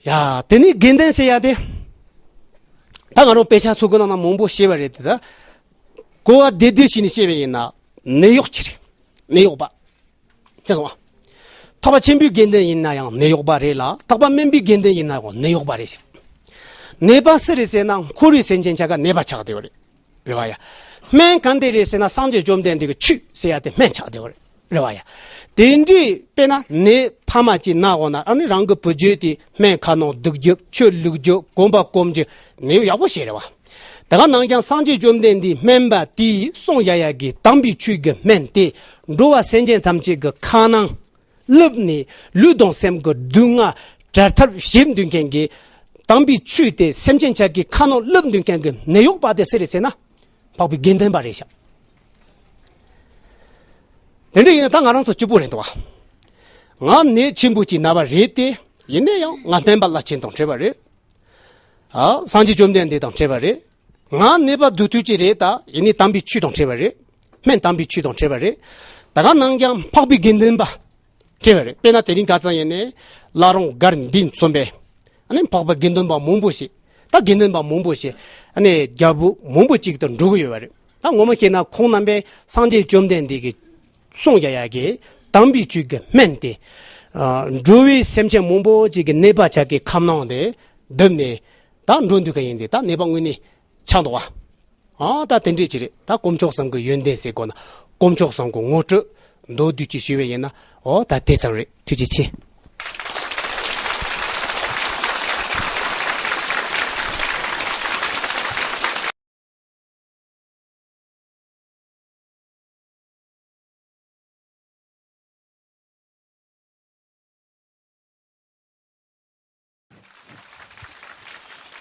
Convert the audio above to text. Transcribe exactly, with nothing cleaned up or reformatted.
ཡ། དེ་ནས་དགེ་འདུན་ཟེར་ཡ་དེ། ད་ང་རང་དཔེ་ཆ་ཚོ་གི་ནང་ན་མང་པོ་བཤད་པ་རེད་དེ། ད་གོ་བ་བདེ་བདེ་བྱས་ནས་བཤད་པ་ཡིན་ན། ནད་གཡོག་ཅིག་རེད། ནད་གཡོག་པ། ཅེས་སོང་བ། ཐེག་པ་ཆེན་པོའི་དགེ་འདུན་ཡིན་ན་ཡང་ནད་གཡོག་པ་རེད་ལ། ཐེག་པ་དམན་པའི་དགེ་འདུན་ཡིན་ན་ཡང་ནད་གཡོག་པ་རེད་ཟེར། ནད་པ་སུ་རེད་ཟེར་ན། འཁོར་བའི་སེམས་ཅན་ཆ་ག་ནད་པ་ཆགས་བསྡད་པ་རེད། རེད་བ་ཡ། སྨན་གང་དེ་རེད་ཟེར་ན། སངས་རྒྱས་བཅོམ་ལྡན་འདས་ཀྱི་ཆོས་ཟེར་ཡ་དེ་སྨན་ཆགས་བསྡད་པ་རེད། རེད་བ་ཡ། དེ་འདྲའི་དཔེར་ན་ནད་ཕ་མ་གཅིག་ན་འོང་ན། ཨ་ནི་རང་གི་བུ་རྒྱུད་དེ་སྨན་ཁ་ནང་བདུག་རྒྱུ། ཆུ་བླུག་རྒྱུ། གོམ་པ་སྐོམ་རྒྱུ། ནད་ཡག་པོ་བྱས་རེད་བ། དེ་ག་ནང་ཀྱང་སངས་རྒྱས་བཅོམ་ལྡན་འདས་སྨན་པ་དེས་གསུངས་ཡ་ཡ་གི་དམ་པའི་ཆོས་ཀྱི་སྨན་དེ། འགྲོ་བ་སེམས་ཅན་ཐམས་ཅད་ཀྱི་ཁ་ནང་བླུགས་ནས། ལུས་དང་སེམས་ཀྱི་སྡུག་བསྔལ་བྲལ་ཐབས་བྱེད་འདོད་མཁན་གྱི། དམ་པའི་ཆོས་དེ་སེམས་ཅན་ཆ་གི་ཁ་ནང་བླུགས་འདོད་མཁན་གྱི་ནད་གཡོག་པ་དེ་སུ་རེད་ཟེར་ན། འཕགས་པའི་དགེ་འདུན་པ་རེད་ཤག། དེ་འདྲ་ཡིན་ན་ད་ང་རང་ཚོ་སྐྱིད་པོ་རེད་འདུག་བ། ང་ནད་ཆེན་པོ་ཅིག་ན་བ་རེད་དེ། ཡིན་ན་ཡང་ང་སྨན་པ་བླ་ཆེན་དང་འཕྲད་པ་རེད། ཨ། སངས་རྒྱས་བཅོམ་ལྡན་འདས་དང་འཕྲད་པ་རེད། ང་ནད་པ་སྡུག་ཐུག་ཅིག་རེད་ད། ཡིན་ནའི་དམ་པའི་ཆོས་དང་འཕྲད་པ་རེད། སྨན་དམ་པའི་ཆོས་དང་འཕྲད་པ་རེད། ད་ག་ནང་ཀྱང་འཕགས་པའི་དགེ་འདུན་པ་འཕྲད་པ་རེད། དཔེར་ན་དེ་རིང་ཁ་སང་ཡིན་ནའི་བླ་རུང་སྒར་འདི་མཚོན་པའི། ཨ་ནི་འཕགས་པ་དགེ་འདུན་པ་མང་པོ་ཞིག། ད་དགེ་འདུན་པ་མང་པོ་ཞིག། ཨ་ནི་རྒྱལ་པོ་མང་པོ་ཅིག་ཏུ་འགྲོ་གི་ཡོད་པ་རེད། ད་ངོ་མ་བཤད་ན་ཁོང་རྣམ་པས་སངས་རྒྱས་བཅོམ་ལྡན་འདས་ཀྱིས་གསུངས་ཡ་ཡ་གི་དམ་པའི་ཆོས་ཀྱི་སྨན་དེ། ཨ། འགྲོ་བའི་སེམས་ཅན་མང་པོ་ཅིག་གི་ནད་པ་ཆ་གི་ཁ་ནང་དེ་བསྡུས་ནས་ད་འགྲོ་འདུག་ག་ཡིན་དེ། ད་ནད་པ་དངོས་གནས་ཆགས་འདུག་བ། ཨ། ད་དེ་འདྲས་ཅིག་རེད། ད་དཀོན་མཆོག་གསུམ་གྱི་ཡོན་ཏན་ཟེར་དགོས་ན། དཀོན་མཆོག་གསུམ་གྱི་ངོ་སྤྲོད་མདོར་བསྡུས་ཅིག་ཞུས་པ་ཡིན་ན། ཨོ། ད་དེ་ཙམ་རེད། ཐུགས་རྗེ་ཆེ།